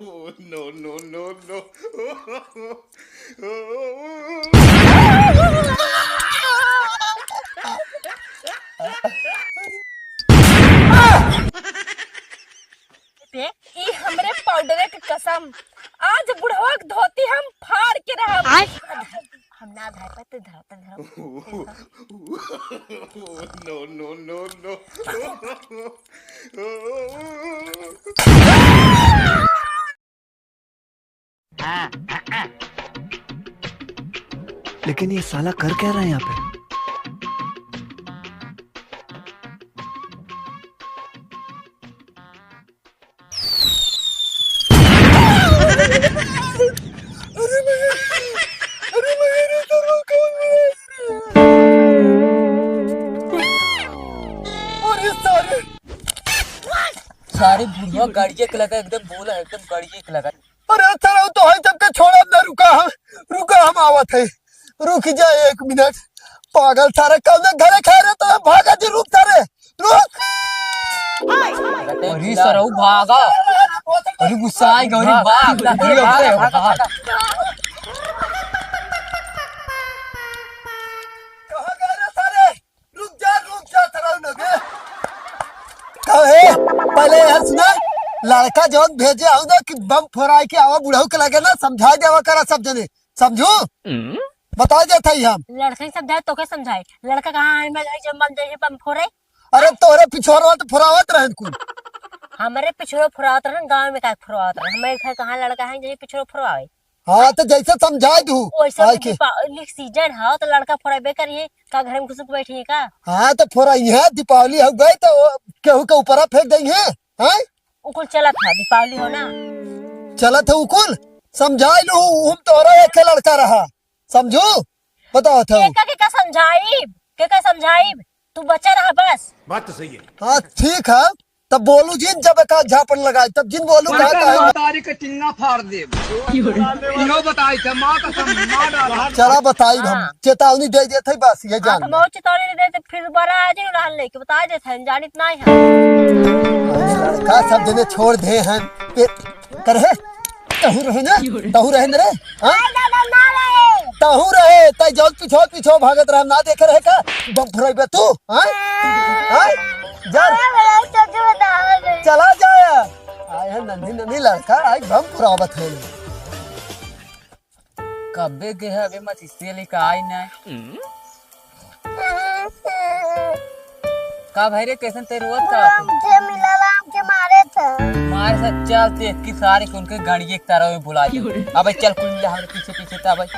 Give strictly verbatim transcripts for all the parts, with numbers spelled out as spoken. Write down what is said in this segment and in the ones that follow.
Oh, no, no, no, no. देख, ई हमरे पाउडरे के कसम, आज बुढ़वा के धोती हम फाड़ के रहब। आय। हम ना धर पाए, तो धर, तो धर। No, no, no, no. लेकिन ये साला कर क्या रहा है यहाँ पे? अरे सारे, सारे बुढ़वा गाड़िया के लगा, एकदम बोला, एकदम गाड़िया के लगा। अरे सारे, तो है सबके छोड़ा ना, रुका हम, रुका हम आवत है, रुक जा एक मिनट। पागल सारे, कौन घरे खा रहे तो भागा जी, रुक सारे, रुक। अरे सरऊ भागा। अरे गुस्सा आएगा, अरे भाग, भाग, भाग, भाग। कहाँ गए रे सारे? रुक जा, रुक जा, सरऊ लगे। कहे, पहले यार सुना, लड़का जौन भेजे हूँ ना कि बम फोराए के आवा बुढ़ऊ के लगे ना, समझाई देवा करा सब जने, समझू? हम्म। बताई देत हई हम। लड़का ही समझाए, तोके समझाए? लड़का कहाँ है, मैं जब मन जाइए बम फोरे? अरे तोरे पिछोरवा तो फोरावत रहन कुल। हमरे पिछोरो फोरावत रहन, गाँव में का फोरावत रहन? हमारे घर कहाँ लड़का है, जैसे पिछोरो फोरावे? हाँ, तो जैसे समझाए दू। वैसे आए भी के। दीपावली सीजन है, तो लड़का फोराबे करिए, का घर में घुस के बैठी है का? हाँ, तो फोराई है, दीपावली हो गई तो केहू के ऊपरा फेंक देंगे, हैं? उ कुल चलत है, दीपावली हो ना। चलत है उ कुल, समझाए लू, हम तोरा एक लड़का रहा, समझू? बताओ था। केका, केका समझाइब? केका समझाइब? तू बचा रहा बस। बात तो सही है। हाँ, ठीक है। तब बोलू जिन, जब एका झापन लगाई, तब जिन बोलू कहा, कहा। तारी के टिंगा फाड़ देब। इहो बताई था, माँ कसम, मार डाला। चला बताई हम, हाँ। चेतावनी दे देत है बस, ये हाँ, जान तो ले। बहुत चेतावनी दे देते, फिर दोबारा आ जाइयो रहन लेके, बता देते हैं, जानित नहीं है। अरे लड़का सब जने छोड़ दे हैं, पे, कर है? तहू रहे ना? तहू रहे ना रे? हाँ? नहीं दादा, ना रहे। तहू रहे, तै जौन पिछो पिछो भागत रहा, ना देखे रहे का? बम फुराइबे तू, हाँ? हाँ? जा। अरे भाई, सच बताओ रे। चला जाए। आए है नन्ही नन्ही लड़का, आज बम फुरावत है। कब्बे के है, अबे मत इससे लेके आई ना। का भाई रे, कैसन ते रोवत का? राम के मिला, राम के मारे थे। मारे से चल ते की सारे के उनके गाड़िए के तरह में बुला दे। अबे चल कुल मिला हमरे पीछे पीछे था भाई।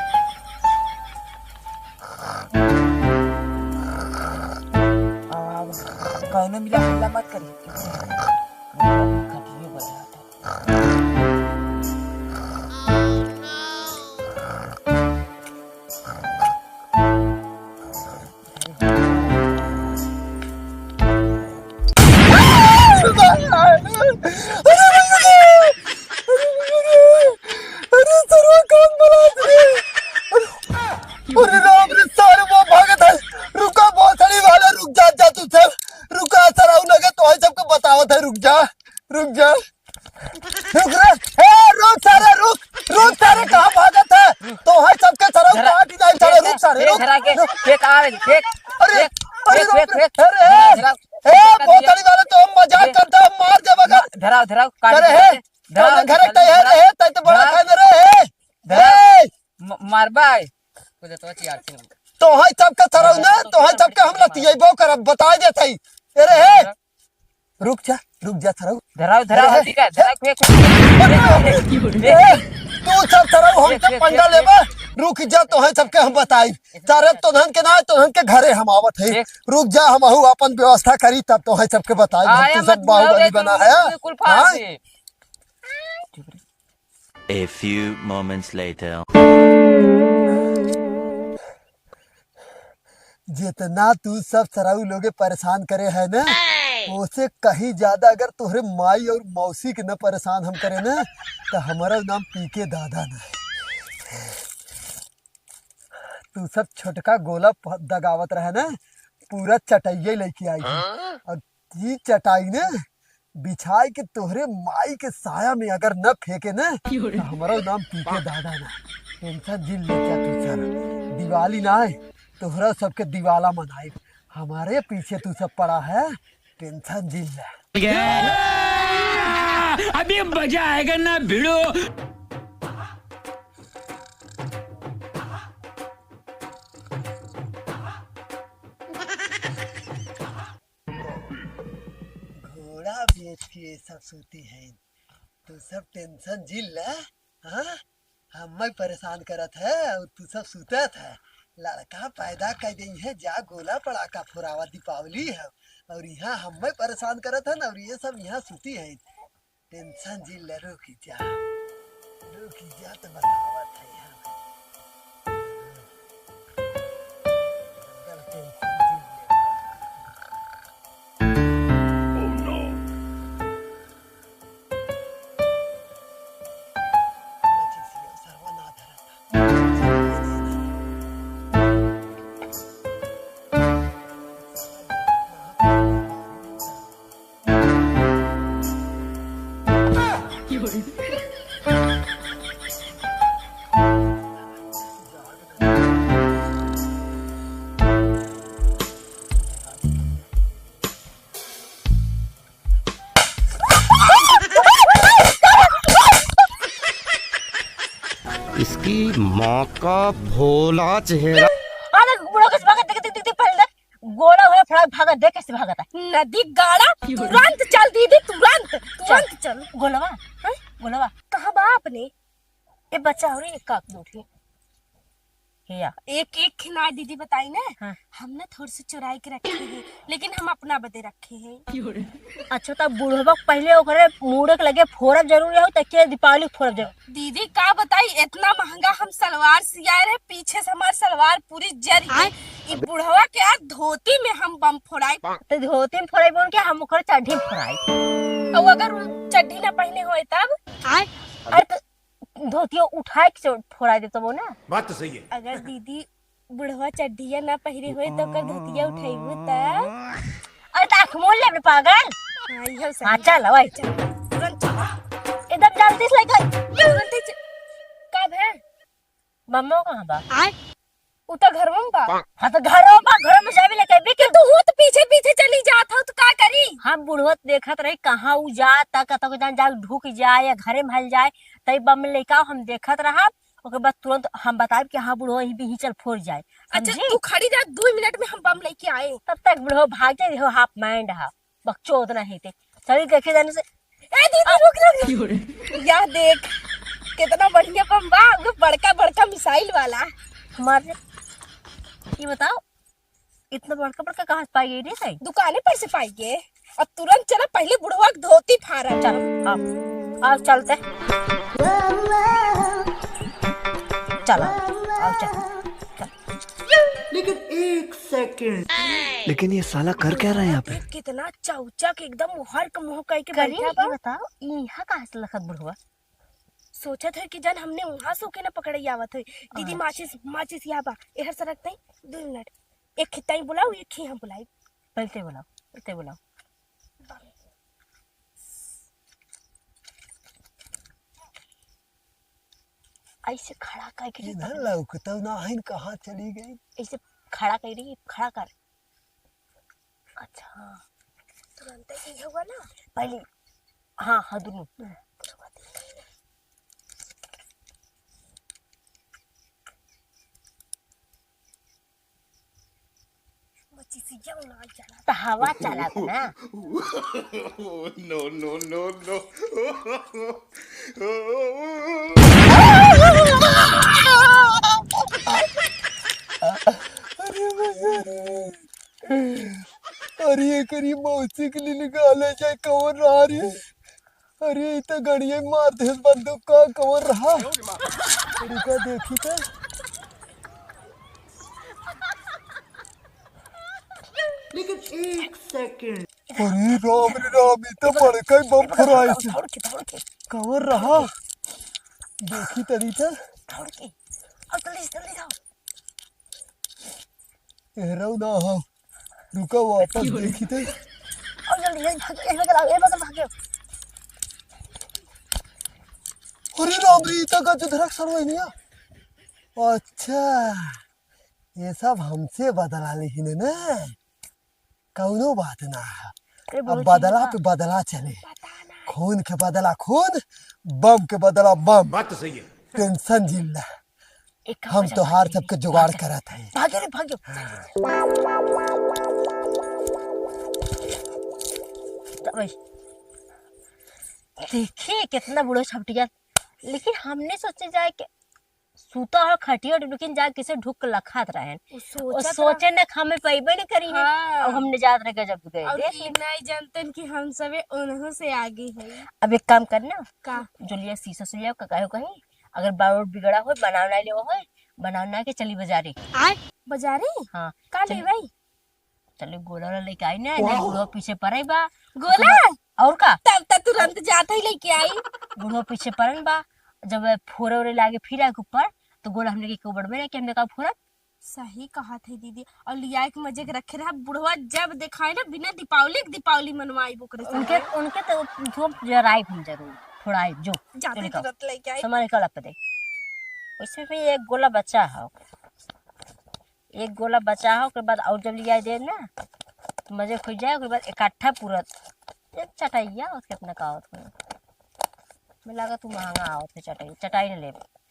अब कौनो मिला हल्ला मत करिए। खटिए बजा दे। अरे सरवा कौन बुला दिए? अरे राम रे, सारे वो भागत है। रुका, भोसड़ी वाले, रुक जा, जा तू सब। रुका, सरऊ लगे तो है सबको बतावत है, रुक जा, रुक जा। रुक रे, ए, रुक सारे, रुक, रुक सारे, कहाँ भागत है? तो है सबके सरऊ धरा, काट ही नहीं सारे, फेंक, रुक सारे, फेंक, रुक, धरा के, रुक। फेंक, आ रे, फेंक, अरे, फेंक, अरे, फेंक, रुक रे, फेंक, अरे, धरा, ए, धरा, बोतली वाले तो हम मजाक फेंक, करते हैं, हम मार देबा का। धराओ, धराओ, काट कौन दे, है? धराओ, कौन धराओ, घर का है धराओ, रे? तै तो बड़ा धराओ, खान रे, ए, धराओ, ए। म-, मारबा है। को देतो चियार से। तो है सबके सरऊ ना, तो है सबके हम लतियेबो करब, बताए देत हई। ए रे, ए। रुक जा, रुक जा, सरऊ। धराओ, धराओ, अरे, ठीक है, धराओ, फेंक, फेंक, फेंक, फेंक, फेंक। ए, तू सब सरऊ हमसे फेंक, फेंक, पंगा फेंक, लेबा, रुक जा, तो है सबके हम बताई। सारे तोहन के ना, तोहन के घरे हम आवत है। फेंक। रुक जा, हम आहू अपन व्यवस्था करी, तब तो है सबके बताई। हम आया तू सब मत बुलाओ बाहुबली रे, बना तू है। बिल्कुल फाड़ हाँ? दे। A few moments later. जितना तू सब सरऊ लोगे परेशान करे है ना, ओसे कहीं ज्यादा अगर तोहरे माई और मौसी के न परेशान हम करे ना, तो हमारा नाम पीके दादा ना है। तू सब छोटका गोला प-, दगावत रहे ना, पूरा चटाइये लेके आई है। और ई चटाई ना, बिछाई के तोहरे माई के साया में अगर न फेंके न, तो हमारा नाम पीके दादा ना। टेंशन जिन ले क्या तू सारा। दिवाली ना आए, तोहरा सबके दिवाला मनाई। हमारे पीछे तू सब पड़ा है, टेंशन जिन ले। अभी मजा आएगा ना भिड़ो। घोड़ा बेच के सब सूती है, तू सब टेंशन जिन ले। हाँ, हम्मै परेशान करत है और तू सब सुतत है। लड़का पैदा कर देई है, जा गोला पड़ाका फोरावा, दीपावली है। और यहाँ हम्मै परेशान करत है ना, और ये सब यहाँ सुती है। टेंशन जिन ले, रुकी जा, रुकी जा, तो बतावत है यहाँ। इसकी माँ का भोला चेहरा। अरे बुढ़ो कैसे भागत, देख, देख, देख, देख, पहले देख। गोला हुए फड़ा भागत, देख कैसे भागत है। नदी गाड़ा, तुरंत चल दीदी, तुरंत, तुरंत चल। गोलवा, हैं? गोलवा। कहाँ बा अपने? ए बच्चा, और एक काक दो ठे। हिया। एक, एक खिना दीदी बताई ना। हाँ। हम ना थोड़े से चुराई के रखे हैं, लेकिन हम अपना बदे रखे हैं। अच्छा, तब बुढ़वा पहले ओकरे मूड़े के लगे फोड़ब जरूरी हो, तब के दीपावली फोड़ब जरूरी। दीदी का बताई, इतना महंगा हम सलवार सियाए रहे, पीछे से हमार सलवार पूरी जर गई। ई बुढ़वा के यार धोती में हम बम फोड़ाई। तो धोती में फोड़ाई बोल के हम ओकरे चड्ढी में फोड़ाई। और अगर उ चड्ढी ना पहने होए तब? अरे तो धोतिया उठाए के चो-, फोड़ा देत बो ना। बात तो सही है। अगर दीदी बुढ़वा चड्ढिया ना पहिरे होए तो ओकर धोतिया उठैबू त? अरे त आँख मून ले अपने पागल। हाँ, इहो सही। हाँ, चल, ओए। चल, तुरंत चल। एकदम जल्दी से लेके। तुरंत ही च-, कब है? मम्मा कहाँ बा? आय। उ त घरवा में बा। हाँ, त घरवा में बा, घरवा में जाबे ले कहबे कि तू हूँ त पीछे पीछे चली जात हो, त का करी? हम बुढ़वा त देखत रही, कहाँ उ जात, त कतौ के जान जाए, ढुक जाए या घरे में हल जाए, तई बम लेके आओ, हम देखत रहब, ओकर बाद तुरंत हम बताएब कि हाँ बुढ़वा, यहीं भी ही चल फोड़ जाए, अच्छा, समझी? तू खड़ी रह, दो मिनट में हम बम लेके आए। तब तक बुढ़वा भाग जाए, देखो हाफ माइंड हा, बकचोद नहीं थे। चली देखे जाने से। ए दीदी, रुक, रुक, रुक। या देख, कितना बढ़िया बम बा, वो बड़का बड़का मिसाइल वाला। हमारे, ये बताओ, इतना बड़का बड़का कहाँ से पाई गई रे ताई? दुकाने पर से पाई गए। अब तुरंत चला, पहले बुढ़वा के धोती फाड़ा। चल, आओ, आओ चलते। चलो, आओ चल, चल। लेकिन एक सेकंड। लेकिन ये साला कर क्या रहा है यहाँ पे? देख, कितना चौचक, एकदम हर के मुंह कह के करी, बैठा बा। ये बताओ, यहाँ कहाँ से लखत बुढ़वा? सोचत है कि जान हमने वहां से होके ना पकड़े आवत है। दीदी, अच्छा। माचिस, माचिस यहाँ बा, एहर सरक तई, दो मिनट। एक खिताई बुलाओ, एक ही हम बुलाई। पहले ते बुलाओ, पहले ते बुलाओ। ऐसे खड़ा करके इधर लौकता ना है, कहाँ चली गई? ऐसे खड़ा कर रही, खड़ा कर। अच्छा, तुरंत ही हुआ ना। पहले, हाँ, हाँ, दोनों। त हवा चलत ना। No, no, no, no। अरे भैया रे। अरे एकरी मौसी के लिए निकाले जाए, कौन रहा रे? अरे, ई त गड़िया मार देस बंदूक का, कवर रहा। रुका, देखी त। लेकिन एक सेकंड। अरे राम रे राम, ई त बड़का ही बम फुराए से। कवर रहा। देखी तरी त। एहरौ ना हो। रुका, वापस देखी थे। और जल्दी, यही भाग, यही बगल आओ, यही बगल भाग गयो। अरे राम रे, इतना गजब धरक सर वही नहीं है। अच्छा, ये सब हमसे बदला लेहिन ना, कौनो बात ना है। अरे अब बहुत बदला चिंता। पे बदला चले। पता ना। खून के बदला खून, बम के बदला बम। बात तो सही है। टेंशन जिन ला। एक काम हम कर, तोहार भाग सबके जुगाड़ भाग। करत है। भागे रे, भागे। तो भाई, देखिए कितना बूढ़ा छपटिया, लेकिन हमने सोचे जाए कि सूता हो खटिया उठा, लेकिन जाके कैसे ढुक के लखात रहेन। उ और सोचत सोचे रह- न कि हमें पइबे न करी है। हाँ। अब हमने जात रह गजब गए, और देख ई ले। नहीं जानतन कि हम सबे उन्हों से आगे है। अब एक काम करना, का? जो लिया शीशा से लिया, का कहो कहीं, अगर बार बिगड़ा हो, बनाव ना लेवा हो, बनाव ना के चली बाजारे। आय? बाजारे? हाँ, का चली। ले भाई? चलो गोला वाला लेके आई ना, वाह। नहीं बुढ़वा पीछे पड़े बा। गोला? और का? तब त तुरंत जात ही लेके आई। बुढ़वा पीछे पड़न बा, जब फोरे ओरे लागे फिर आके ऊपर, तो गोला हमने के ऊपर में रह के हमने का फोरब? सही कहत है दीदी, और लिया के मजे के रखे रहा। बुढ़वा जब देखाए ना, बिना दीपावली के दीपावली मनवाई ओकरे संगे। उनके, उनके तो धूप जराई हम जरूर, फोड़ाई जो। जाते चलो निकाल। तुरंत लेके आई। सामान निकाल आप दे। उसमें भी एक गोला बचा है। एक गोला बचा हो, ओकर बाद और जब लिया दे ना, तो मजे खुल जाए, ओकर बाद इकट्ठा पूरा एक चटाइया, उसके अपना का होत है। मैं लगा तू महंगा आवत है चटाई, चटाई न लेबे।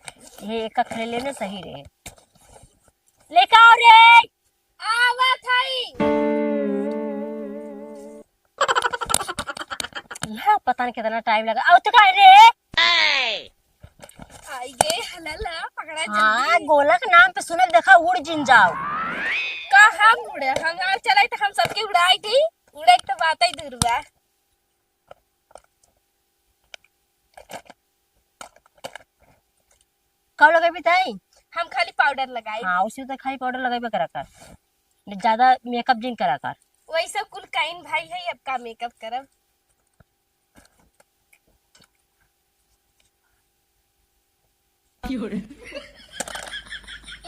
ये एक का खरीद लेने सही रहे। लेके आओ रे। आवत हई। यह पता नहीं कितना टाइम लगा। आओ तो कह रे। आई गे, हला ला, पकड़ा हाँ, जल्दी। गोला के नाम पे सुनल देखा उड़ जिन जाओ। का हम उड़े? हम यार चलाई तो हम सबके उड़ाई थी। उड़े के तो बात ही दूर बा। कब लगेबी ताई? हम खाली पाउडर लगाई। हाँ, उसी तो खाली पाउडर लगेबे करा कर। ज्यादा मेकअप जिन करा कर। वही सब कुल काइन भाई है, अब का मेकअप करब?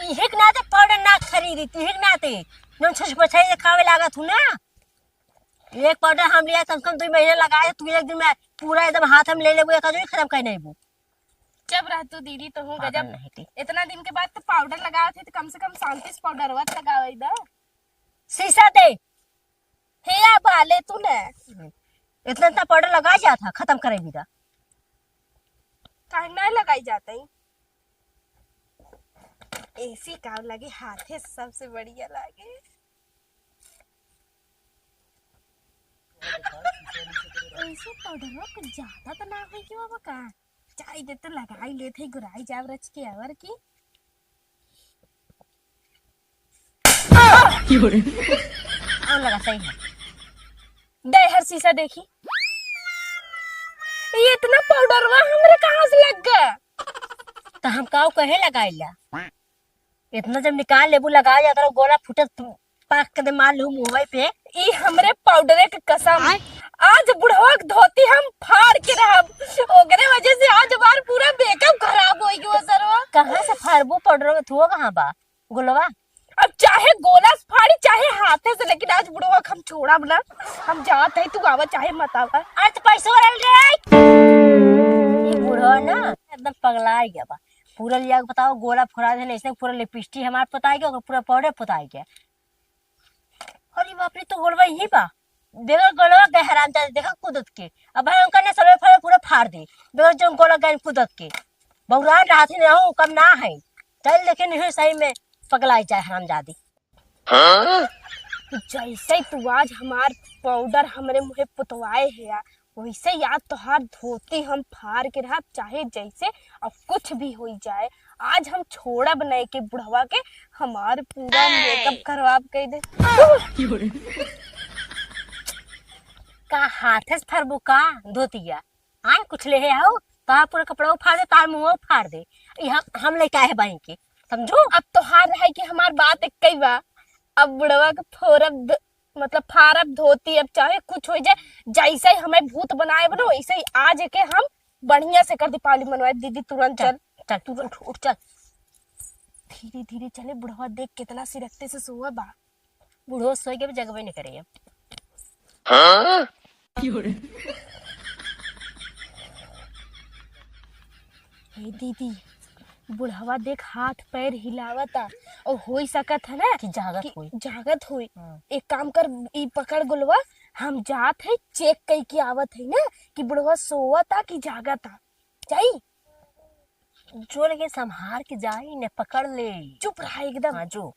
इहे के नाते पाउडर ना खरीदी, तिहे के नाते। जौन छछ पछाई देखावे लागत हूँ ना। एक पाउडर हम लिया, कम से कम दो महीना लगाए, तू एक दिन में पूरा एकदम हाथ में ले लेबू, एक जोड़ी खत्म कर नहीं बू। जब रह तू दीदी, तो हूँ पागल गजब। नहीं थी। इतना दिन के बाद तो पाउडर लगावत है, तो कम से कम शांति से पाउडरवा तो लगावे दा। शीशा दे। हे या बाले तू ने। इतना, इतना पाउडर लगा जात है, खत्म करे भी दा। काहे ना लगाई जात है? ऐसी का लगे, हाथे सबसे बढ़िया लागे। ऐसे पाउडरवा कुछ ज्यादा तो ना होई कि बाबा का? चाय दे तो लगाई लेत है, गुराई जाब रच के अवर की। और लगा, सही है। दे हर शीशा देखी। ये इतना पाउडरवा हमरे कहाँ से लग गया? तो हम काऊ कहे लगाइला? इतना जब निकाल लेबू, लगा जाता रहो, गोला फूटत पाक के दे मार लू मुंहवा पे। ई हमरे पाउडरे के कसम। आय। आज बुढ़वा के धोती हम फाड़ के रहब। ओकरे वजह से आज हमार पूरा मेकअप खराब हो गयो सरवा। कहाँ से फाड़बू पाउडर में? थुओ कहाँ बा गोलवा? अब चाहे गोला से फाड़ी, चाहे हाथे से, लेकिन आज बुढ़वा के हम छोड़ब ना। हम जात है, तू आवा चाहे मत आवा। आज तो पैसो वाला रे। ये बुढ़वा ना एकदम पगला गया बा। पूरा लिया के बताओ, गोला फोड़ा दे, ऐसे पूरा लिपस्टिक हमार पोताई गया, ओकर पूरा पाउडर पोताई गया। अरे बाप रे, तो गोलवा यही बा। देखा गोलवा गए हरामजादी, देखा कूदत के। अब भाई उनका ने सलवे फलवे पूरा फाड़ दे। देखा जो गोला गए कूदत के। बौरान रहत ही ना हो, कम ना है। चल देखे नहीं सही में पगलाई जाए हरामजादी। हाँ? जैसे तू आज हमार पाउडर हमरे मुँहे पुतवाए है यार, वैसे ही आज तोहार धोती हम फाड़ के रहब, चाहे जैसे अब कुछ भी होई जाए। आज हम छोड़ब नहीं के बुढ़वा के, हमार पूरा मेकअप खराब कर दे। का हाथे से फरबू का धोतिया? आए कुछ ले है हो, तार पूरा कपड़ा उफाड़ दे, तार मुँह उफाड़ दे। ये हम, हम लेके आए हैं बाई के, समझो? अब तोहार रहे कि हमार बात एक ही बा, अब बुढ़वा के फोरब ध-, मतलब फारब धोती, अब चाहे कुछ हो जाए, जैसे ही हमें भूत बनाए बनो, वैसे ही आज के हम बढ़िया से कर दीपावली मनवाए। दीदी तुरंत चल, चल। चल, तू उठ, उठ, चल। धीरे धीरे चले, बुढ़वा देख कितना सिरकते से सोवा बा। बुढ़वा सोए के भी जगबे नहीं करे अब। हे दीदी, बुढ़वा देख हाथ पैर हिलावता और होई सकत है ना कि जागत कि होई। जागत होई। हाँ। एक काम कर, ई पकड़ गोलवा, हम जात है, चेक कई के आवत है ना कि बुढ़वा सोवता कि जागता। जाई? जो लेकिन संभार के जाई ने, पकड़ ले। चुप रहा एकदम। हाँ, जो।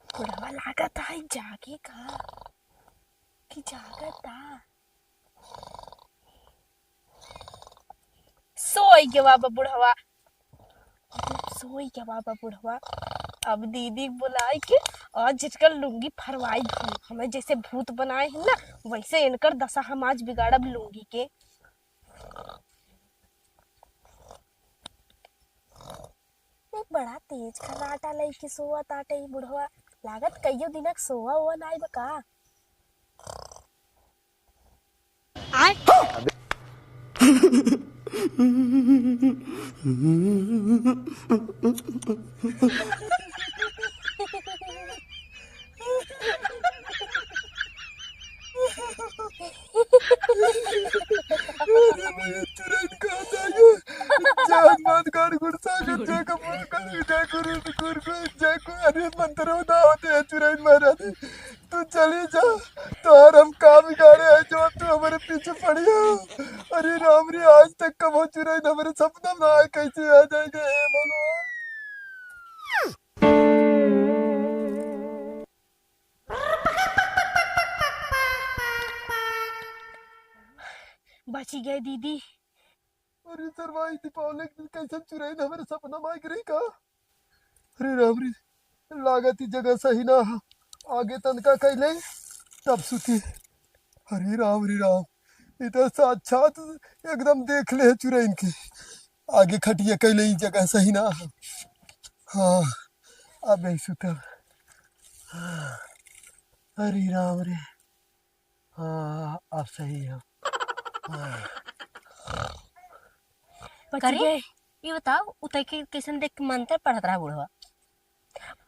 बुढ़वा लागत है जागे का कि जागता। सोई गवा बा बुढ़वा, सोई गवा बा बुढ़वा। अब दीदी बुलाई के आज जिसका लुंगी फरवाई हम, हमें जैसे भूत बनाए हैं ना, वैसे इनकर दशा हम आज बिगाड़ब लुंगी के। एक बड़ा तेज खर्राटा लइके सोवत आटे ई बुढ़वा। लागत कइयो दिनक सोवा ओवा नाई बा का। अरे भैया, चुरैन कहाँ जाइए? जान मत कर गुस्सा कर, जाके फोन कर, जाके रे, कर, कर, जाके, अरे मंत्र ना होते हैं चुरैन महाराज। तू चली जा, तोहर हम का बिगाड़े है जो तू हमारे पीछे पड़ी हो? अरे राम रे, आज तक कबो चुरैन हमारे सपना में आए, कैसे आ जाएगा हे भगवान? बची गए दीदी। अरे सरवा, ई दीपावली के दिन कैसन चुरैन हमारे सपना में आइके रही का? अरे राम रे, लागत ई जगह सही ना ह। आगे तनका कैले, तब सुती। अरे राम रे राम, ई तो साक्षात एकदम देख ले है चुरैन के। आगे खटिया कैले, ई जगह सही ना ह। हाँ, अब यही सुतब। अरे राम रे। हाँ, अब सही है। हाँ। बच करे, गए। ये बताओ, उतई के कैसन देख के मंत्र पढ़त रहा बुढ़वा?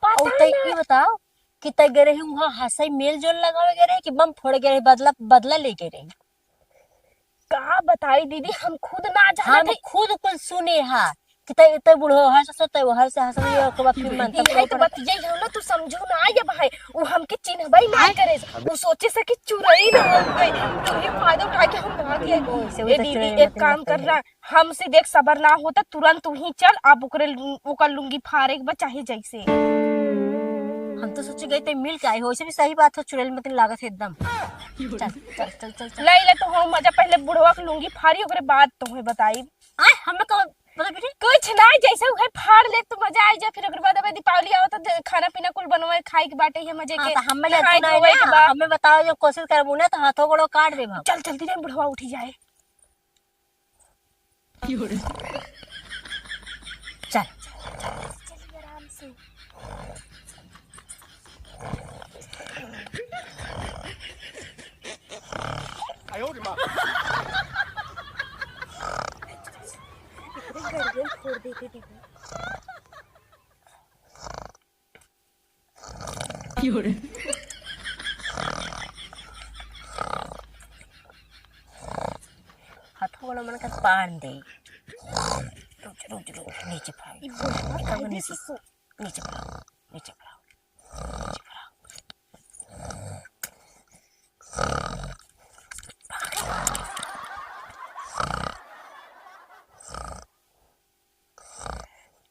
पता और उतई ना। ये बताओ कि तई गए रही वहाँ हंसई मेल जोल लगावे गए रही कि बम फोड़े गए रही, बदला, बदला ले गए रही? का बताई दीदी, हम खुद ना जानत हम है। खुद कुल सुने हा कि तई, तई बुढ़वा हंस से, तई हंस से, हंस रही है, ओकर बाद फिर मंत्र ई है तो पढ़त। बतिया ही हो ना, तू समझू ना, ये भाई, वो हमके चिन्हबई ना करे। वो सोचे से कि चुरैन हो गई, तो ये फायदा उठा के हम भाग गए। ओइसे, ए ओइसे दीदी, चुरैन एक मतलब काम कर रहा, हमसे देख सबर ना होता, तुरंत तू ही चल, अब ओकरे लु-, ओकर लुंगी फारे के बा, चाहे जैसे। हम तो सोचे गए ते मिल के आई हो, वैसे भी सही बात हो, चुड़ैल मतिन लागत है एकदम। चल, चल, चल, चल, चल। ले, ले तो हो मजा, पहले बुढ़वा के लुंगी फारी, ओकरे बाद तोहे बताई। आय, हमें कब पता बेटी? कुछ ना, जैसे उहे फाड़ ले तो मजा आई जाए, फिर ओकरे बाद अबे दीपावली आवत, तो खाना पीना कुल बनवाए, खाए के बाटे, ये मजे हाँ, के। तो हमें ले खाए तू नहीं धोए के ना, बाद। हमें बताओ, जो कोशिश करबू ना, तो हाथों गोड़ों काट देब हम। चल, जल्दी रे, बुढ़वा उठी जाए। चल। चलिए आराम से। गर्दन फोड़ देते दीदी। हथवा वाला मन का बांध दे। रुक, रुक, रुक, नीचे पड़ा। नीचे पड़ा, नीचे पड़ा, नीचे पड़ा।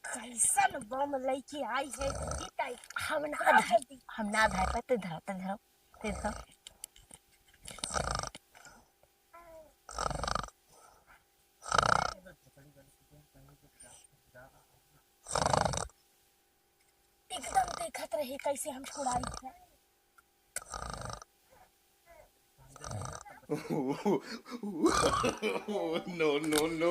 कैसन बम लइके आई है दीदी ताई? हम ना धाय, हम ना धाय पाते, धरा, ते धरा, ते धरा। एकदम देखत रहे कैसे हम छुड़ाई थे। No, no, no, no।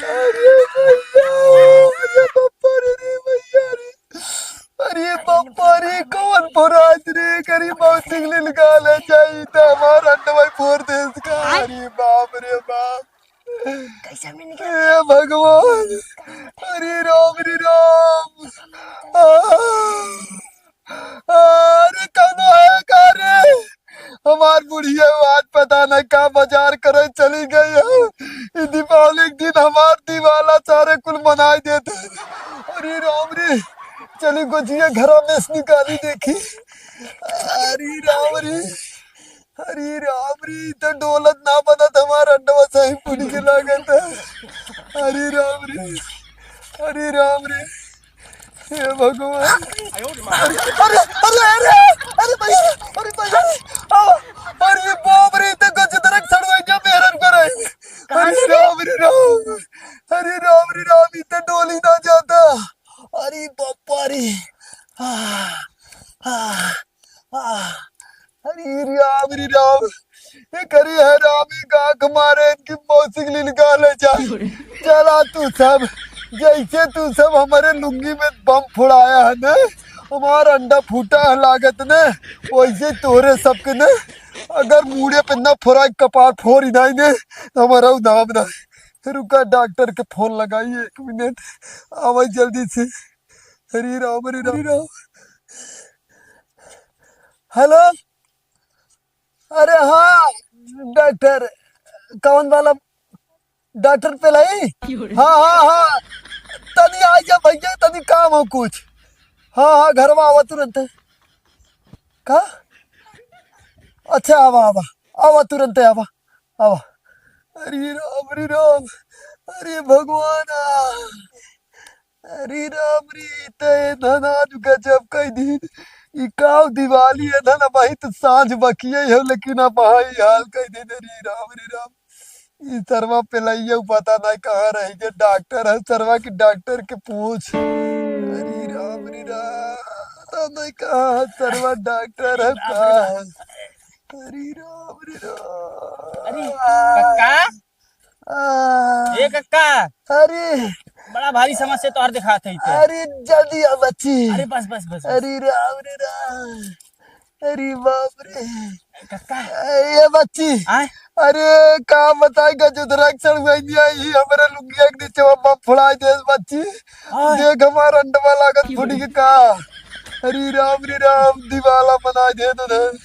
अरे भैया, अरे बापा रे, रे भैया रे। अरे बापा रे, कौन भराज रे, अरे मौसी के लिए निकाले जाई तो हमार अंडवा फोड़ देस का। अरे बाप रे बाप। कैसे हमने निकाल ए भगवान। अरे राम रे राम। आ, अरे कौनो है का रे? हमार बुढ़िया आज पता न का बाजार करे चली गई है। ई दीपावली के दिन हमार दिवाला सारे कुल मनाई देते। अरे राम रे। चली गोजिया घरा में से निकाली देखी। अरे राम रे। अरे राम रे, ई तो डोलत ना बनत हमार अंडवा सही पुड़ी के लागत है। अरे राम रे। अरे राम रे। हे भगवान। अरे, अरे, अरे, अरे, अरे भैया, अरे भैया, आ, अरे बाप रे, ई तो गजदरक सड़वैया मेहरन करे। अरे राम रे राम। अरे राम रे राम, ई तो डोली ना जाता। अरे बापा रे। आ, आ, आ, अरे राम रे राम। ए करी है राम, एक आंख मारे इनकी मौसी के लिए निकाले जा। चला तू सब, जैसे तू सब हमारे लुंगी में बम फुड़ाया है ने, हमार अंडा फूटा है लागत ने, वैसे तोरे सबके ने, अगर मूड़े पे न फोड़ा कपार फोड़ ही नहीं ने, तो हमारा उ नाम ना। रुका डॉक्टर के फोन लगाई एक मिनट, आवे जल्दी से। हरी राम, हरी राम, हरी राम। हेलो, अरे हाँ डॉक्टर, कौन वाला डॉक्टर पे लाई? हाँ, हाँ, हाँ, तनी आ जा भैया, तनी काम हो कुछ। हाँ, हाँ, घरवा आवा तुरंत। का? अच्छा, आवा, आवा, आवा तुरंत, आवा, आवा। अरे राम, अरे राम, अरे भगवान, आ। अरे राम रे, ई त ए धन आज गजब कई दिन। ई काव दिवाली ए धन, अबही त सांझ बकिये हो, लेकिन अबही हाल कई दिन। अरे राम रे राम, ई सरवा पेलैया पता नहीं कहाँ रही गए। डॉक्टर है सरवा की, डॉक्टर के पूछ। अरे राम रे राम, पता नहीं कहाँ है सरवा डॉक्टर है का। अरे राम रे राम। अरे कक्का, आ, ए कक्का, अरे, बड़ा भारी समस्या तोहर दिखात है इते। अरे, जल्दी आ बच्ची। अरे, बस, बस, बस, बस। अरे, राम रे राम। अरे, बाप रे। कक्का। ए बच्ची। आय? अरे, का बताई, गजदरक सड़वैया, ई हमरे लुंगिया के नीचे बम फुड़ाई देस बच्ची। आय। देख, हमार अंडवा लागत फुटी के का। अरे, राम रे राम, दिवाला बनाई देत उधर।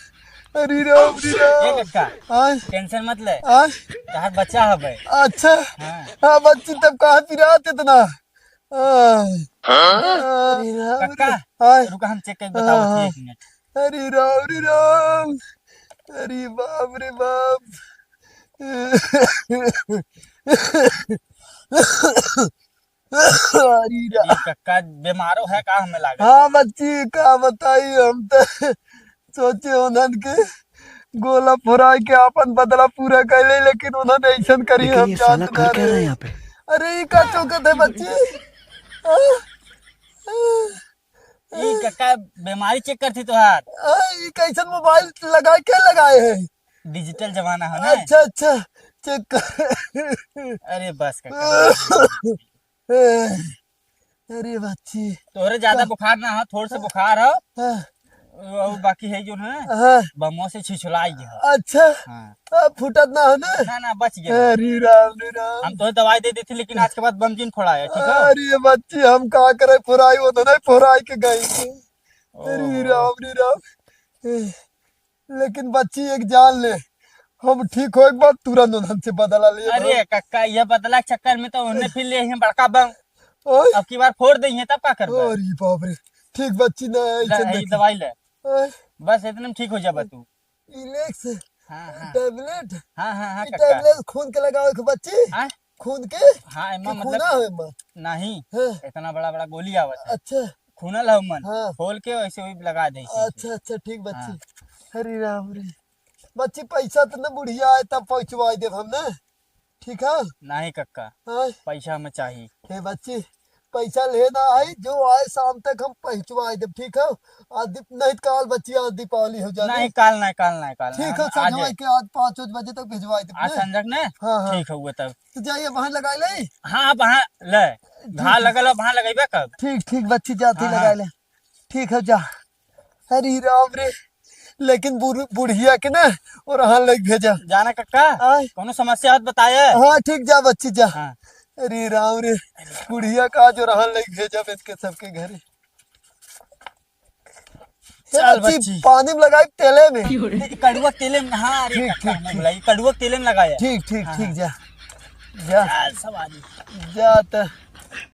अरे राम रे राम। ए कक्का, आय? टेंशन मत ले। आय? तोहार बच्चा हवे। अच्छा। हाँ। हाँ, बच्ची तब कहाँ पिरात इतना? आय। अरे राम रे। कक्का, आय। रुका, हम चेक करके बतावत हाँ, ही, हाँ। एक मिनट। अरे राम रे राम। अरे बाप रे बाप। अरे रा- अरे कक्का, बीमारो है का हमें लागत? हाँ बच्ची, का बताई, हम तो सोचे उन्हन के गोला फोराई के आपन बदला पूरा कर ले, लेकिन उन्हन ऐसन करी, लेकिन हम ये साला जानत कर ना क्या रहा है रहे। यहाँ पे? अरे ई का चौकत है बच्ची? हाँ? ई कक्का बीमारी चेक करती तोहार। हाँ, ई कैसन मोबाइल लगाए, के लगाए है? डिजिटल जमाना है ना। अच्छा, अच्छा, चेक कर। अरे बस कक्का। अरे बच्ची। तोहरे ज्यादा का? बुखार ना हो, थोड़ से बुखार हो। हाँ। वो बाकी है जो ना, हाँ। बमवा से छिछुलाई गया। अच्छा। हाँ। अब फुटत ना हो ना? ना, ना, बच गया। अरे राम रे राम। हम तोहे दवाई दे दी थी, लेकिन आज के बाद बम जिन फोड़ाया, ठीक है? अरे बच्ची, हम का करे, फोराई वो तो नहीं फोराई के गई। अरे ओहो। राम रे राम। ए, लेकिन बच्ची एक जान ले, हम ठीक हो एक बार तुरंत उन्हन से बदला ले। अरे कक्का, ये बदला के चक्कर में तो उन्हें फिर ले हैं बड़का बम। ओए। अब की बार फोड़ दे हैं, तब का करबे? अरे बाप रे, ठीक बच्ची ना, ले, ऐसे ये देख। दवाई ले। ओए। बस इतने में ठीक हो जाबे तू। इलेक्स, हाँ, हाँ। टैबलेट, हाँ, हाँ, हाँ, ई कक्का। टैबलेट खून के लगावे के बच्ची? हाँ? खून के? हाँ, एमा कि मतलब खूना हो एमा? नहीं, हाँ। इतना बड़ा बड़ा गोली आवत है। अच्छा। खूनल है मन, हाँ। खोल के ऐसे वही लगा दे इसे। अच्छा, अच्छा, ठीक बच्ची। हाँ। हरे राम रे। बच्ची, पैसा तो न बुढ़िया आए तब पहुँचवाई देब हम ना। ठीक है? नहीं कक्का, हाँ। पैसा हमें चाहिए। हे बच्ची, पैसा ले ना आई, जो आए शाम तक हम पहुँचवाई देब, ठीक है? आज दीप-, नहीं काल बच्ची, आज दीपावली हो जाए। नहीं, काल नहीं, काल नहीं, काल नहीं, ठीक है, हम आज संझवा के आज पाँच बजे तक भिजवाई देब, आज नहीं? संझक ने? हाँ, हाँ। ठीक है, हुआ तब। तो जाइए, वहाँ लगा ले। हाँ, वहाँ ले। ठीक घा है। लगल है, वहाँ लगेबे कब? ठीक, ठीक, बच्ची जाती हाँ, लगा हाँ। ले। ठीक है, जा। अरे राम रे, लेकिन बुढ़-, बुढ़िया के ना ओरहन लइके भेजा। जाना कक्का, आय। कौनो समस्या हो तो बताया। हाँ, ठीक, जा बच्ची, जा। हाँ। अरे राम रे, बुढ़िया का जो ओरहन लइके भेजा, बेच के सबके घरे। चल चल बच्ची, बच्ची। पानी में लगाई तेले में। कड़ुआ तेले में, हाँ, अरे ठीक, कक्का, ठीक, ना ठीक। बुलाई, कड़ुआ तेले में लगाया। ठीक, ठीक, हाँ, ठीक, हाँ। जा। जा। चल सवारी। जा त।